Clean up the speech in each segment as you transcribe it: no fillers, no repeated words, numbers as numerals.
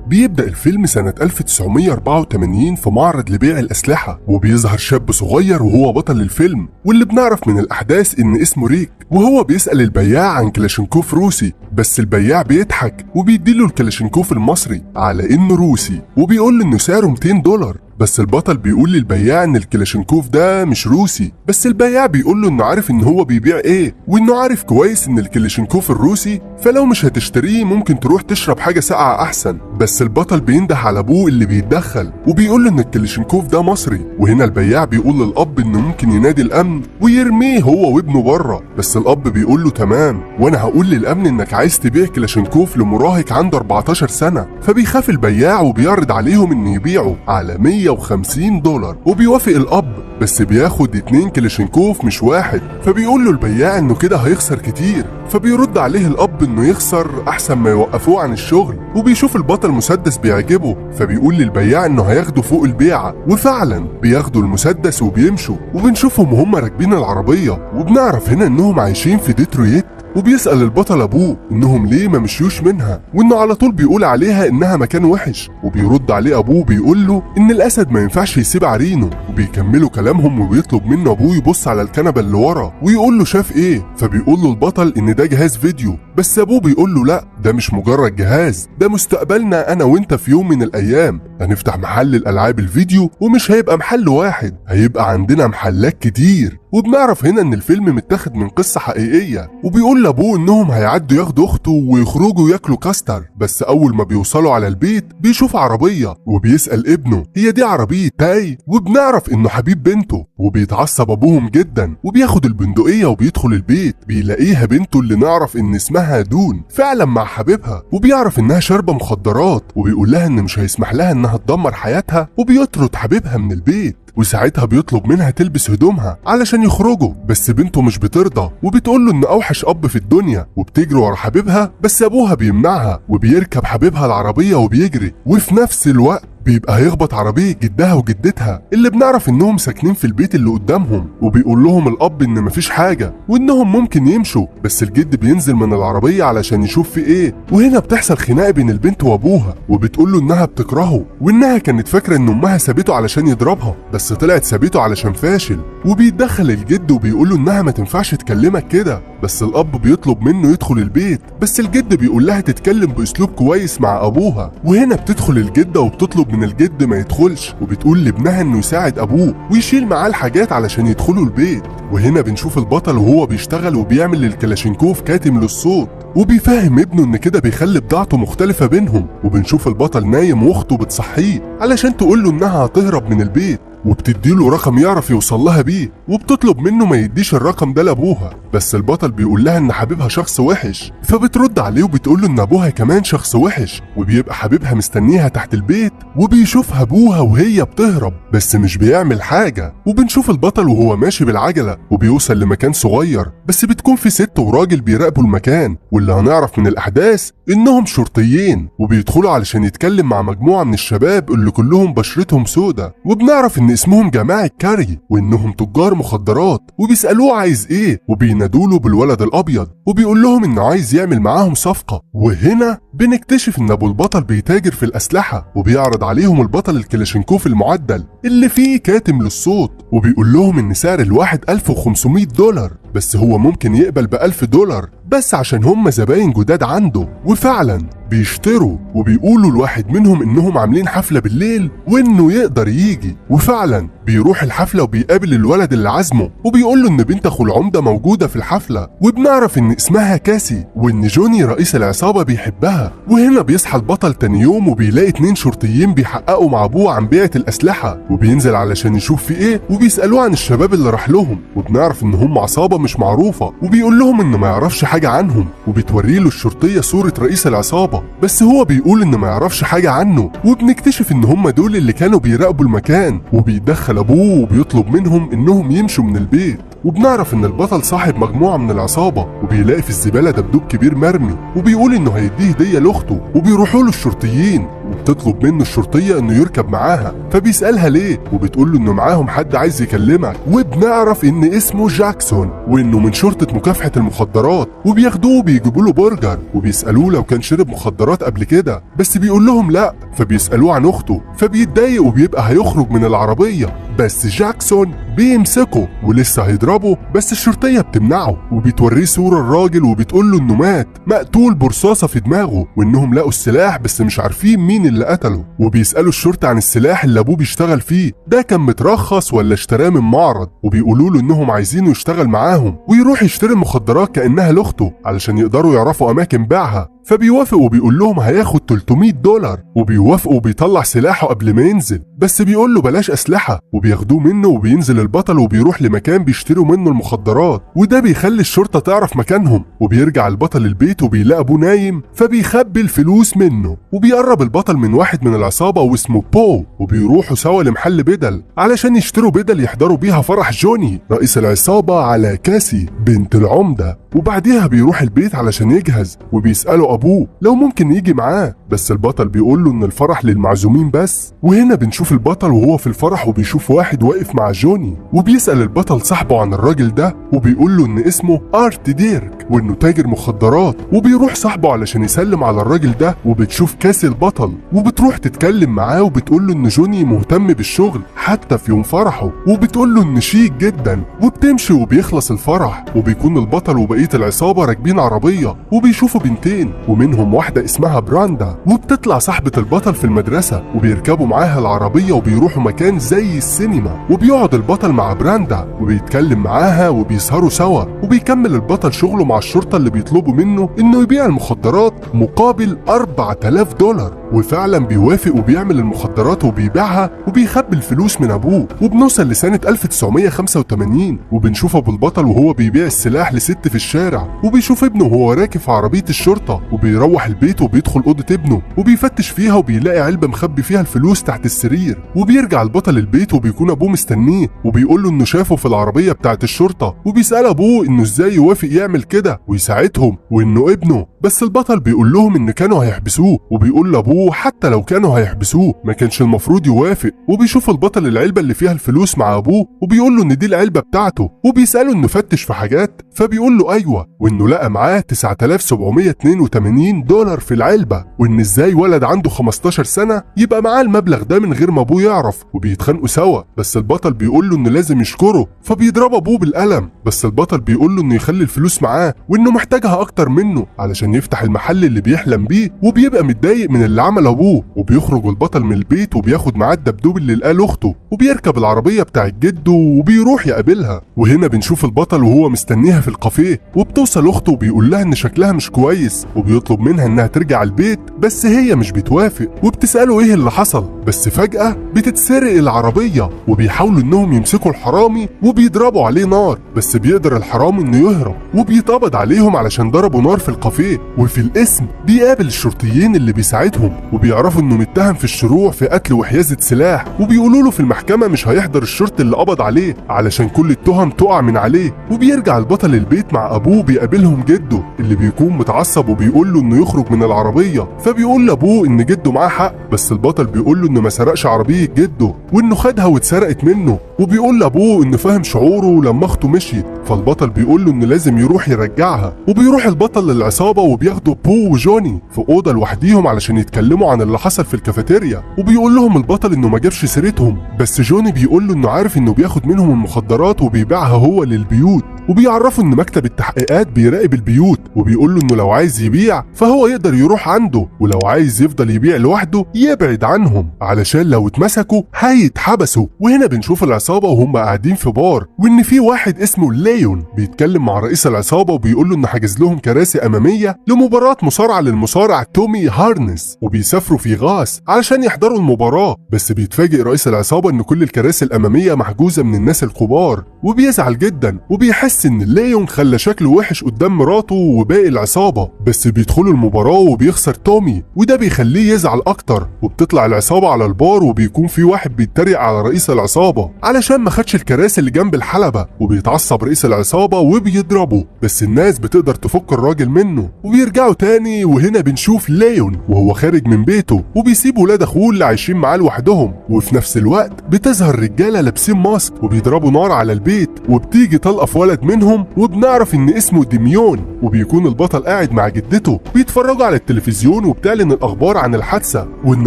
بيبدأ الفيلم سنة 1984 في معرض لبيع الأسلحة، وبيظهر شاب صغير وهو بطل الفيلم، واللي بنعرف من الأحداث إن اسمه ريك. وهو بيسأل البياع عن كلاشينكوف روسي، بس البياع بيضحك وبيديله الكلاشينكوف المصري على إنه روسي، وبيقول له إنه سعره $200. بس البطل بيقول للبياع ان الكلاشينكوف ده مش روسي، بس البياع بيقول له انه عارف ان هو بيبيع ايه، وانه عارف كويس ان الكلاشينكوف الروسي، فلو مش هتشتريه ممكن تروح تشرب حاجة ساقعه احسن. بس البطل بينده على ابوه اللي بيتدخل وبيقول له ان الكلاشينكوف ده مصري. وهنا البياع بيقول للاب انه ممكن ينادي الامن ويرميه هو وابنه بره، بس الاب بيقول له تمام، وانا هقول للامن انك عايز تبيع كلاشينكوف لمراهق عنده 14 سنة. فبيخاف البياع وبيعرض عليهم انه يبيعه على $150، وبيوافق الاب، بس بياخد 2 كلاشينكوف مش واحد. فبيقول له البياع انه كده هيخسر كتير، فبيرد عليه الاب انه يخسر احسن ما يوقفوه عن الشغل. وبيشوف البطل مسدس بيعجبه، فبيقول للبياع انه هياخده فوق البيعة، وفعلا بياخدوا المسدس وبيمشوا. وبنشوفهم وهم راكبين العربية، وبنعرف هنا انهم عايشين في ديترويت. وبيسأل البطل أبوه إنهم ليه ما مشيوش منها، وإنه على طول بيقول عليها إنها مكان وحش. وبيرد عليه أبوه بيقول له إن الأسد ما ينفعش يسيب عرينة. وبيكملوا كلامهم وبيطلب منه أبوه يبص على الكنبة اللي ورا ويقول له شاف إيه. فبيقول له البطل إن ده جهاز فيديو، بس أبوه بيقول له لأ، ده مش مجرد جهاز، ده مستقبلنا أنا وأنت في يوم من الأيام هنفتح محل الألعاب الفيديو، ومش هيبقى محل واحد، هيبقى عندنا محلات كتير. وبنعرف هنا ان الفيلم متاخد من قصة حقيقية. وبيقول لابوه انهم هيعدوا ياخدوا اخته ويخرجوا ياكلوا كاستر، بس اول ما بيوصلوا على البيت بيشوف عربية وبيسأل ابنه هي دي عربية تاي، وبنعرف انه حبيب بنته. وبيتعصب ابوهم جدا وبياخد البندقية وبيدخل البيت، بيلاقيها بنته اللي نعرف ان اسمها دون فعلا مع حبيبها، وبيعرف انها شاربة مخدرات، وبيقول لها ان مش هيسمح لها انها تدمر حياتها، وبيطرد حبيبها من البيت. وساعتها بيطلب منها تلبس هدومها علشان يخرجوا، بس بنته مش بترضى وبتقول له ان اوحش اب في الدنيا، وبتجري ورا حبيبها، بس ابوها بيمنعها وبيركب حبيبها العربية وبيجري. وفي نفس الوقت بيبقى هيخبط عربية جدها وجدتها اللي بنعرف انهم ساكنين في البيت اللي قدامهم. وبيقول لهم الاب ان مفيش حاجة وانهم ممكن يمشوا، بس الجد بينزل من العربية علشان يشوف في ايه. وهنا بتحصل خناقة بين البنت وابوها، وبتقول له انها بتكرهه وانها كانت فاكرة ان امها سابته علشان يضربها، بس طلعت سابته علشان فاشل. وبيتدخل الجد وبيقول له انها ما تنفعش تكلمك كده، بس الاب بيطلب منه يدخل البيت، بس الجد بيقول لها تتكلم باسلوب كويس مع ابوها. وهنا بتدخل الجدة وبتطلب من الجد ما يدخلش، وبتقول لابنها انه يساعد ابوه ويشيل معاه الحاجات علشان يدخلوا البيت. وهنا بنشوف البطل وهو بيشتغل وبيعمل للكلاشينكوف كاتم للصوت، وبيفهم ابنه ان كده بيخلي بضاعته مختلفة بينهم. وبنشوف البطل نايم واخته بتصحيه علشان تقول له انها هتهرب من البيت، وبتديله رقم يعرف يوصل لها بيه، وبتطلب منه ما يديش الرقم ده لابوها، بس البطل بيقول لها ان حبيبها شخص وحش، فبترد عليه وبتقول له ان ابوها كمان شخص وحش. وبيبقى حبيبها مستنيها تحت البيت وبيشوفها ابوها وهي بتهرب، بس مش بيعمل حاجة. وبنشوف البطل وهو ماشي بالعجلة وبيوصل لمكان صغير، بس بتكون في ست وراجل بيراقبوا المكان، واللي هنعرف من الاحداث انهم شرطيين، وبيدخلوا علشان يتكلم مع مجموعة من الشباب اللي كلهم بشرتهم سودة، وبنعرف ان اسمهم جماعة كاري وانهم تجار مخدرات. وبيسألوه عايز ايه، وبينادوله بالولد الابيض، وبيقول لهم انه عايز يعمل معاهم صفقة. وهنا بنكتشف ان ابو البطل بيتاجر في الاسلحة، وبيعرض عليهم البطل الكلاشينكوف المعدل اللي فيه كاتم للصوت، وبيقول لهم ان سعر الواحد $1500، بس هو ممكن يقبل ب$1000 بس عشان هم زباين جداد عنده. وفعلا بيشتروا، وبيقولوا الواحد منهم انهم عاملين حفلة بالليل وانه يقدر يجي. وفعلا بيروح الحفلة وبيقابل الولد اللي عازمة، وبيقول له ان بنت اخو العمدة موجودة في الحفلة، وبنعرف ان اسمها كاسي وان جوني رئيس العصابة بيحبها. وهنا بيصحى البطل تاني يوم وبيلاقي 2 شرطيين بيحققوا مع ابوه عن بيعة الاسلحة، وبينزل علشان يشوف في ايه، وبيسألوه عن الشباب اللي راح لهم، وبنعرف ان هم عصابة مش معروفة، وبيقول لهم انه ما يعرفش حاجة عنهم. وبتوري له الشرطية صورة رئيس العصابة، بس هو بيقول انه ما يعرفش حاجة عنه. وبنكتشف ان هم دول اللي كانوا بيراقبوا المكان، وبيتدخل ابوه وبيطلب منهم انهم يمشوا من البيت. وبنعرف ان البطل صاحب مجموعة من العصابة، وبيلاقي في الزبالة دبدوب كبير مرمي، وبيقول انه هيديه هدية لاخته، وبيروحوا له الشرطيين. وبتطلب منه الشرطية انه يركب معاها، فبيسألها ليه، وبتقول له انه معاهم حد عايز يكلمك، وبنعرف ان اسمه جاكسون وانه من شرطة مكافحة المخدرات. وبياخدوه وبيجيبوا له برجر وبيسألوه لو كان شرب مخدرات قبل كده، بس بيقول لهم لا. فبيسألوه عن اخته، فبيتضايق وبيبقى هيخرج من العربية، بس جاكسون بيمسكه ولسه هيضربه، بس الشرطية بتمنعه وبتوريه صورة الراجل وبتقول له انه مات مقتول برصاصة في دماغه، وانهم لقوا السلاح بس مش عارفين مين اللي قتله. وبيسألوا الشرطة عن السلاح اللي ابوه بيشتغل فيه ده كان مترخص ولا اشتراه من معرض، وبيقولوا له انهم عايزينه يشتغل معاهم ويروح يشتري المخدرات كأنها لاخته علشان يقدروا يعرفوا اماكن بيعها. فبيوافق وبيقول لهم هياخد $300، وبيوافقوا وبيطلع سلاحه قبل ما ينزل، بس بيقول له بلاش اسلحة، وبياخدوه منه. وبينزل البطل وبيروح لمكان بيشتروا منه المخدرات، وده بيخلي الشرطة تعرف مكانهم. وبيرجع البطل البيت وبيلاقي ابوه نايم، فبيخبي الفلوس منه. وبيقرب البطل من واحد من العصابة واسمه بو، وبيروحوا سوا لمحل بدل علشان يشتروا بدل يحضروا بيها فرح جوني رئيس العصابة على كاسي بنت العمدة. وبعديها بيروح البيت علشان يجهز، وبيسأله ابوه لو ممكن يجي معاه، بس البطل بيقول له ان الفرح للمعزومين بس. وهنا بنشوف البطل وهو في الفرح وبيشوف واحد واقف مع جوني، وبيسأل البطل صاحبه عن الراجل ده، وبيقول له ان اسمه ارت ديرك وانه تاجر مخدرات. وبيروح صاحبه علشان يسلم على الراجل ده، وبتشوف كاسي البطل وبتروح تتكلم معاه وبتقول له ان جوني مهتم بالشغل حتى في يوم فرحه، وبتقول له ان شيك جدا. وبتمشي وبيخلص الفرح، وبيكون البطل وبقية العصابة راكبين عربية، وبيشوفوا بنتين ومنهم واحدة اسمها براندا، وبتطلع صاحبة البطل في المدرسة، وبيركبوا معاها العربية وبيروحوا مكان زي السينما. وبيقعد البطل مع براندا وبيتكلم معاها وبيسهروا سوا. وبيكمل البطل شغله مع الشرطة اللي بيطلبوا منه انه يبيع المخدرات مقابل $4000، وفعلا بيوافق وبيعمل المخدرات وبيبيعها وبيخبي الفلوس من ابوه. وبنوصل لسنة 1985، وبنشوف ابو البطل وهو بيبيع السلاح لست في الشارع، وبيشوف ابنه وهو راكب في عربية الشرطة. وبيروح البيت وبيدخل أوضة ابنه وبيفتش فيها وبيلاقي علبة مخبي فيها الفلوس تحت السرير. وبيرجع البطل البيت وبيكون ابوه مستنيه، وبيقول له انه شافه في العربية بتاعت الشرطة، وبيسأل ابوه انه ازاي يوافق يعمل كده ويساعدهم وانه ابنه، بس البطل بيقول لهم ان كانوا هيحبسوه، وبيقول لابوه حتى لو كانوا هيحبسوه ما كانش المفروض يوافق. وبيشوف البطل العلبة اللي فيها الفلوس مع ابوه وبيقول له ان دي العلبة بتاعته، وبيسأله انه فتش في حاجات، فبيقول له ايوه، وانه لقى معاه $9782 في العلبة، وان ازاي ولد عنده 15 سنة يبقى معاه المبلغ ده من غير ما ابوه يعرف. وبيتخانقوا سوا، بس البطل بيقول له انه لازم يشكره، فبيضرب ابوه بالقلم، بس البطل بيقول له انه يخلي الفلوس معاه وانه محتاجها اكتر منه علشان يفتح المحل اللي بيحلم بيه، وبيبقى متضايق من اللي عمله ابوه. وبيخرج البطل من البيت وبياخد معاه الدبدوب اللي لقاه لاخته، وبيركب العربية بتاعت جده وبيروح يقابلها. وهنا بنشوف البطل وهو مستنيها في الكافيه، وبتوصل اخته وبيقول لها ان شكلها مش كويس، وبيطلب منها انها ترجع البيت، بس هي مش بتوافق، وبتسأله ايه اللي حصل. بس فجأة بتتسرق العربية، وبيحاولوا انهم يمسكوا الحرامي وبيضربوا عليه نار، بس بيقدر الحرامي انه يهرب، وبيتقبض عليهم علشان ضربوا نار في الكافيه. وفي القسم بيقابل الشرطيين اللي بيساعدهم، وبيعرفوا انه متهم في الشروع في قتل وحيازة سلاح، وبيقولوا له في المحكمة مش هيحضر الشرطي اللي قبض عليه علشان كل التهم تقع من عليه. وبيرجع البطل البيت مع ابوه، بيقابلهم جده اللي بيكون متعصب وبيقول له انه يخرج من العربية، فبيقول لابوه ان جده معاه حق، بس البطل بيقول له انه ما سرقش عربية جده وانه خدها واتسرقت منه، وبيقول لابوه انه فاهم شعوره لما اخته مشيت، فالبطل بيقول له انه لازم يروح يرجعها. وبيروح البطل للعصابة وبياخدوا بو وجوني في أوضة لوحديهم علشان يتكلموا عن اللي حصل في الكافيتيريا، وبيقول لهم البطل انه ما جابش سيرتهم، بس جوني بيقول له انه عارف انه بياخد منهم المخدرات وبيبيعها هو للبيوت، وبيعرفوا ان مكتب التحقيقات بيراقب البيوت، وبيقول له انه لو عايز يبيع فهو يقدر يروح عنده، ولو عايز يفضل يبيع لوحده يبعد عنهم علشان لو اتمسكوا هيتحبسوا. وهنا بنشوف العصابة وهم قاعدين في بار، وان في واحد اسمه ليون بيتكلم مع رئيس العصابة وبيقول له انه حاجز لهم كراسي امامية لمباراة مصارعه للمصارع تومي هارنس، وبيسافروا في غاس علشان يحضروا المباراة، بس بيتفاجئ رئيس العصابة ان كل الكراسي الامامية محجوزة من الناس الكبار، وبيزعل جدا وبيحس وبيحس ان ليون خلى شكله وحش قدام مراته وباقي العصابة. بس بيدخلوا المباراة وبيخسر تومي، وده بيخليه يزعل اكتر. وبتطلع العصابة على البار، وبيكون في واحد بيتريق على رئيس العصابة علشان ما خدش الكراسي اللي جنب الحلبة، وبيتعصب رئيس العصابة وبيضربه، بس الناس بتقدر تفك الراجل منه وبيرجعوا تاني. وهنا بنشوف ليون وهو خارج من بيته وبيسيب ولاد اخوه اللي عايشين معاه لوحدهم، وفي نفس الوقت بتظهر رجاله لابسين ماسك وبيضربوا نار على البيت، وبتيجي طلقه في ولد منهم وبنعرف ان اسمه ديميون. وبيكون البطل قاعد مع جدته بيتفرجوا على التلفزيون، وبتعلن الاخبار عن الحادثة وان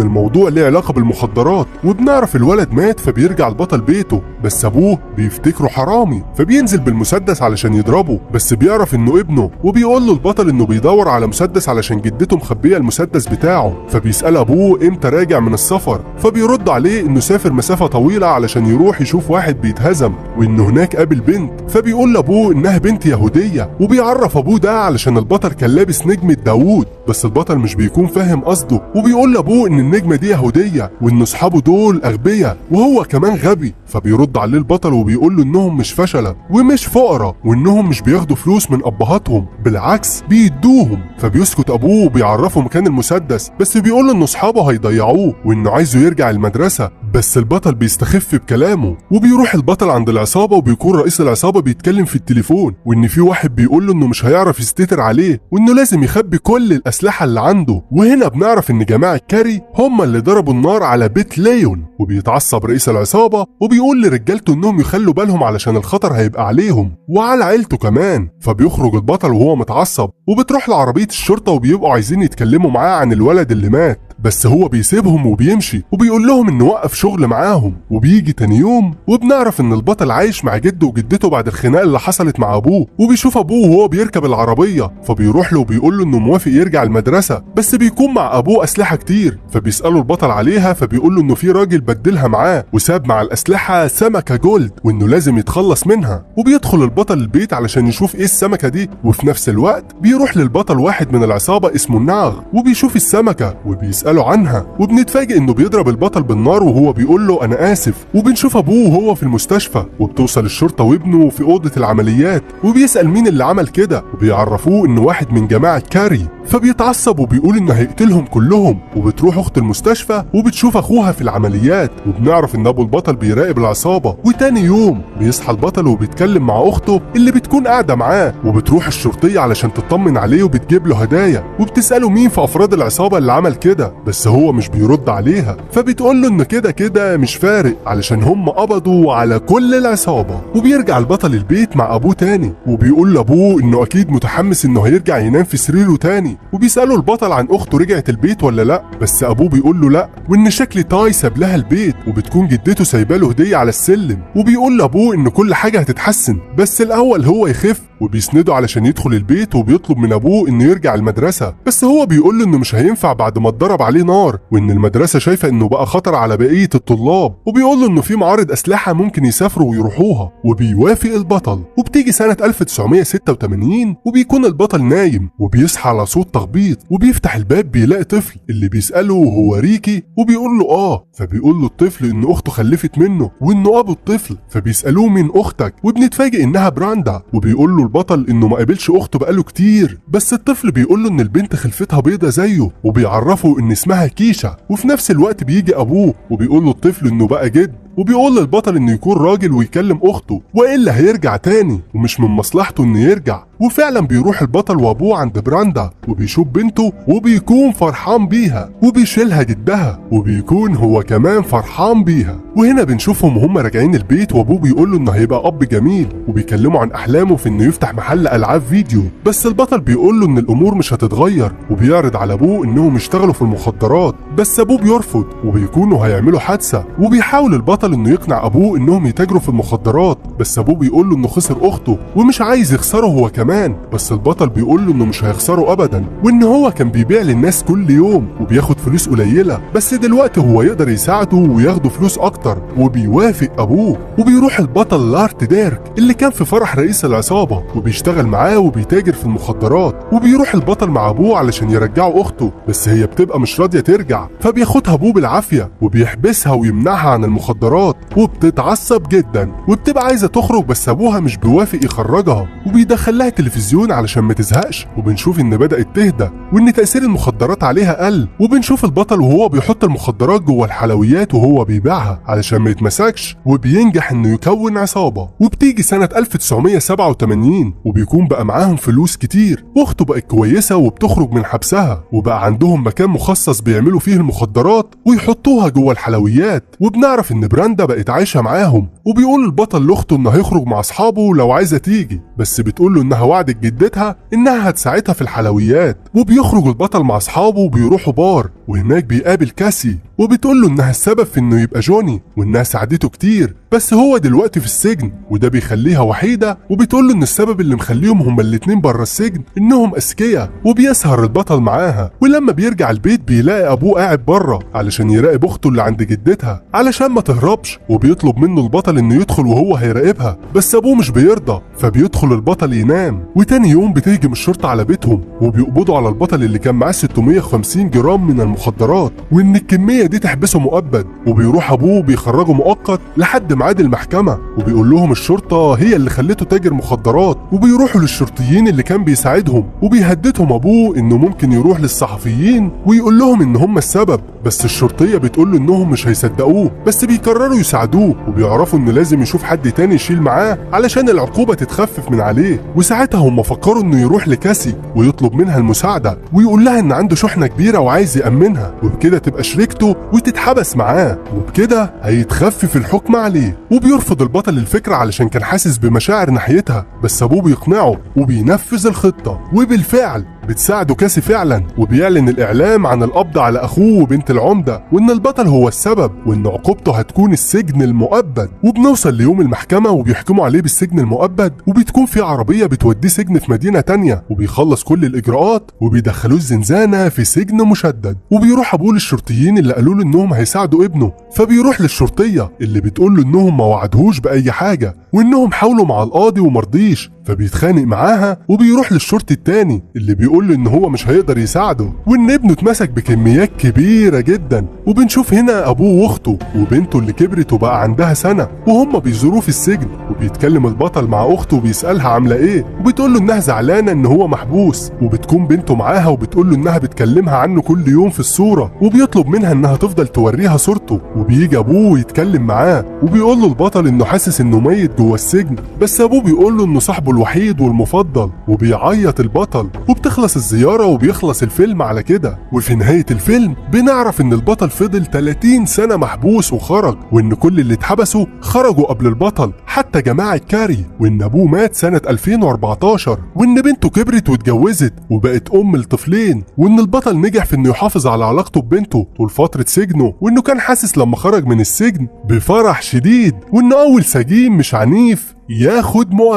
الموضوع ليه علاقة بالمخدرات، وبنعرف الولد مات. فبيرجع البطل بيته، بس ابوه بيفتكره حرامي فبينزل بالمسدس علشان يضربه، بس بيعرف انه ابنه، وبيقول له البطل انه بيدور على مسدس علشان جدته مخبيه المسدس بتاعه. فبيسأل ابوه امتى راجع من السفر، فبيرد عليه انه سافر مسافة طويلة علشان يروح يشوف واحد بيتهزم، وانه هناك قابل بنت. فبيقول لابوه انها بنت يهودية، وبيعرف ابوه ده علشان البطل كان لابس نجمه داوود، بس البطل مش بيكون فاهم قصده، وبيقول لابوه ان النجمة دي يهودية وان اصحابه دول اغبياء وهو كمان غبي. فبيرد عليه البطل وبيقول له انهم مش فشله ومش فقراء وانهم مش بياخدوا فلوس من ابهاتهم، بالعكس بيدوهم. فبيسكت ابوه وبيعرفه مكان المسدس، بس بيقول له ان اصحابه هيضيعوه وانه عايزه يرجع المدرسة، بس البطل بيستخف بكلامه. وبيروح البطل عند العصابة، وبيكون رئيس العصابة بيتكلم في التليفون، وان في واحد بيقول له انه مش هيعرف يستتر عليه وانه لازم يخبي كل الاسلحة اللي عنده. وهنا بنعرف ان جماعة كاري هم اللي ضربوا النار على بيت ليون، وبيتعصب رئيس العصابة وبيقول لرجالته انهم يخلوا بالهم علشان الخطر هيبقى عليهم وعلى عيلته كمان. فبيخرج البطل وهو متعصب، وبتروح لعربيه الشرطة وبيبقوا عايزين يتكلموا معاه عن الولد اللي مات، بس هو بيسيبهم وبيمشي وبيقول لهم انه وقف شغل معاهم. وبيجي تاني يوم وبنعرف ان البطل عايش مع جده وجدته بعد الخناقة اللي حصلت مع ابوه، وبيشوف ابوه وهو بيركب العربية، فبيروح له وبيقول له انه موافق يرجع المدرسة، بس بيكون مع ابوه اسلحة كتير. فبيساله البطل عليها، فبيقول له انه في راجل بدلها معاه وساب مع الاسلحة سمكة gold وانه لازم يتخلص منها. وبيدخل البطل البيت علشان يشوف ايه السمكة دي، وفي نفس الوقت بيروح للبطل واحد من العصابة اسمه النعغ وبيشوف السمكة وبيساله عنها، وبنتفاجئ انه بيضرب البطل بالنار وهو بيقول له انا اسف. وبنشوف ابوه وهو في المستشفى، وبتوصل الشرطة وابنه في اوضة العمليات، وبيسال مين اللي عمل كده، وبيعرفوه انه واحد من جماعة كاري. فبيتعصب وبيقول انه هيقتلهم كلهم. وبتروح اخت المستشفى وبتشوف اخوها في العمليات، وبنعرف ان ابو البطل بيراقب العصابة. وتاني يوم بيصحى البطل وبيتكلم مع اخته اللي بتكون قاعدة معاه، وبتروح الشرطية علشان تطمن عليه وبتجيب له هدايا، وبتساله مين في افراد العصابة اللي عمل كده، بس هو مش بيرد عليها. فبتقول له ان كده كده مش فارق علشان هم قبضوا على كل العصابة. وبيرجع البطل البيت مع ابوه تاني، وبيقول لابوه انه اكيد متحمس انه هيرجع ينام في سريره تاني. وبيساله البطل عن اخته رجعت البيت ولا لا، بس ابوه بيقول له لا، وان شكل تاي ساب لها البيت، وبتكون جدته سايبه له هديه على السلم. وبيقول لابوه ان كل حاجة هتتحسن بس الاول هو يخف، وبيسنده علشان يدخل البيت، وبيطلب من ابوه انه يرجع المدرسة، بس هو بيقول له انه مش هينفع بعد ما اتضرب عليه نار، وان المدرسة شايفه انه بقى خطر على بقية الطلاب. وبيقول له انه في معارض اسلحة ممكن يسافروا ويروحوها، وبيوافق البطل. وبتيجي سنة 1986 وبيكون البطل نايم، وبيصحى على صوت تخبيط، وبيفتح الباب بيلاقي طفل اللي بيساله هو ريكي، وبيقول له اه. فبيقول له الطفل ان اخته خلفت منه وانه ابو الطفل، فبيسالوه مين اختك، وبنتفاجئ انها براندا. وبيقول له البطل انه ما قابلش اخته بقاله كتير، بس الطفل بيقول له ان البنت خلفتها بيضة زيه، وبيعرفه ان اسمها كيشا. وفي نفس الوقت بيجي ابوه وبيقول له الطفل انه بقى جد، وبيقول للبطل انه يكون راجل ويكلم اخته والا هيرجع تاني ومش من مصلحته انه يرجع. وفعلا بيروح البطل وابوه عند براندا وبيشوف بنته وبيكون فرحان بيها، وبيشيلها جدها وبيكون هو كمان فرحان بيها. وهنا بنشوفهم وهم راجعين البيت، وابوه بيقول له انه هيبقى اب جميل، وبيكلمه عن احلامه في انه يفتح محل العاب فيديو، بس البطل بيقول له ان الامور مش هتتغير، وبيعرض على ابوه انهم يشتغلوا في المخدرات، بس ابوه بيرفض وبيكونوا هيعملوا حادثه. وبيحاول البطل انه يقنع ابوه انهم يتاجروا في المخدرات، بس ابوه بيقول له انه خسر اخته ومش عايز يخسره هو كمان. كمان، بس البطل بيقول له انه مش هيخسره ابدا، وان هو كان بيبيع للناس كل يوم وبياخد فلوس قليله، بس دلوقتي هو يقدر يساعده وياخده فلوس اكتر، وبيوافق ابوه. وبيروح البطل لارت ديرك اللي كان في فرح رئيس العصابة وبيشتغل معاه وبيتاجر في المخدرات، وبيروح البطل مع ابوه علشان يرجعوا اخته، بس هي بتبقى مش راضية ترجع، فبياخدها ابوه بالعافية وبيحبسها ويمنعها عن المخدرات، وبتتعصب جدا وبتبقى عايزه تخرج، بس ابوها مش بيوافق يخرجها، وبيدخل لها تلفزيون علشان ما تزهقش. وبنشوف ان بدات تهدى وان تاثير المخدرات عليها قل، وبنشوف البطل وهو بيحط المخدرات جوه الحلويات وهو بيبيعها علشان ما يتمسكش، وبينجح انه يكون عصابة. وبتيجي سنة 1987 وبيكون بقى معاهم فلوس كتير، واخته بقت كويسة وبتخرج من حبسها، وبقى عندهم مكان مخصص بيعملوا فيه المخدرات ويحطوها جوه الحلويات. وبنعرف ان براندا بقت عايشه معاهم، وبيقول البطل لاخته انه هيخرج مع اصحابه لو عايزه تيجي، بس بتقول له انها وعدت جدتها انها هتساعدها في الحلويات. وبيخرج البطل مع اصحابه وبيروحوا بار، وهناك بيقابل كاسي وبتقول له انها السبب في انه يبقى جوني وانها ساعدته كتير، بس هو دلوقتي في السجن وده بيخليها وحيده، وبتقول له ان السبب اللي مخليهم هما الاتنين بره السجن انهم اذكياء. وبيسهر البطل معاها، ولما بيرجع البيت بيلاقي ابوه قاعد بره علشان يراقب اخته اللي عند جدتها علشان ما تهربش، وبيطلب منه البطل انه يدخل وهو هيراقبها، بس ابوه مش بيرضى، فبيدخل البطل ينام. وتاني يوم بتهجم الشرطة على بيتهم وبيقبضوا على البطل اللي كان معاه 650 جرام من المخدرات، وان الكمية دي تحبسه مؤبد. وبيروح ابوه بيخرجه مؤقت لحد ميعاد المحكمة، وبيقول لهم الشرطة هي اللي خلته تاجر مخدرات. وبيروحوا للشرطيين اللي كان بيساعدهم، وبيهددهم ابوه انه ممكن يروح للصحفيين ويقول لهم ان هم السبب، بس الشرطية بتقول له انهم مش هيصدقوه، بس بيقرروا يساعدوه وبيعرفوا انه لازم يشوف حد تاني يشيل معاه علشان العقوبة تتخفف من عليه. وساعتها هم فكروا انه يروح لكاسي ويطلب منها المساعدة ويقول لها ان عنده شحنه كبيرة وعايز يامنها، وبكده تبقى شريكته وتتحبس معاه، وبكده هيتخفف الحكم عليه. وبيرفض البطل الفكرة علشان كان حاسس بمشاعر ناحيتها، بس ابوه بيقنعه وبينفذ الخطة، وبالفعل بتساعده كاسي فعلا. وبيعلن الاعلام عن القبض على اخوه وبنت العمدة، وان البطل هو السبب وان عقوبته هتكون السجن المؤبد. وبنوصل ليوم المحكمة وبيحكموا عليه بالسجن المؤبد، وبتكون في عربية بتوديه سجن في مدينة تانية، وبيخلص كل الاجراءات وبيدخلوه الزنزانة في سجن مشدد. وبيروح ابوه للشرطيين اللي قالوا له انهم هيساعدوا ابنه، فبيروح للشرطيه اللي بتقول له انهم ما وعدهوش باي حاجة وانهم حاولوا مع القاضي ومرضيش، فبيتخانق معاها. وبيروح للشرطي التاني اللي بيقول له ان هو مش هيقدر يساعده وان ابنه اتمسك بكميات كبيرة جدا. وبنشوف هنا ابوه واخته وبنته اللي كبرت وبقى عندها سنة وهم بيزوروه في السجن، وبيتكلم البطل مع اخته وبيسالها عامله ايه، وبتقول له انها زعلانة ان هو محبوس، وبتكون بنته معاها وبتقول له انها بتكلمها عنه كل يوم في الصورة، وبيطلب منها انها تفضل توريها صورته. وبيجي ابوه ويتكلم معاه وبيقول له البطل انه حاسس انه ميت جوه السجن، بس ابوه بيقول له انه صاحبه الوحيد والمفضل، وبيعيط البطل. وبتخلص الزيارة وبيخلص الفيلم على كده. وفي نهاية الفيلم بنعرف ان البطل فضل 30 سنة محبوس وخرج، وان كل اللي اتحبسوا خرجوا قبل البطل حتى جماعة كاري، وان ابوه مات سنة 2014، وان بنته كبرت واتجوزت وبقت ام لطفلين، وان البطل نجح في انه يحافظ على علاقته ببنته طول فترة سجنه، وانه كان حاسس لما خرج من السجن بفرح شديد، وانه اول سجين مش عنيف ياخد مؤبد.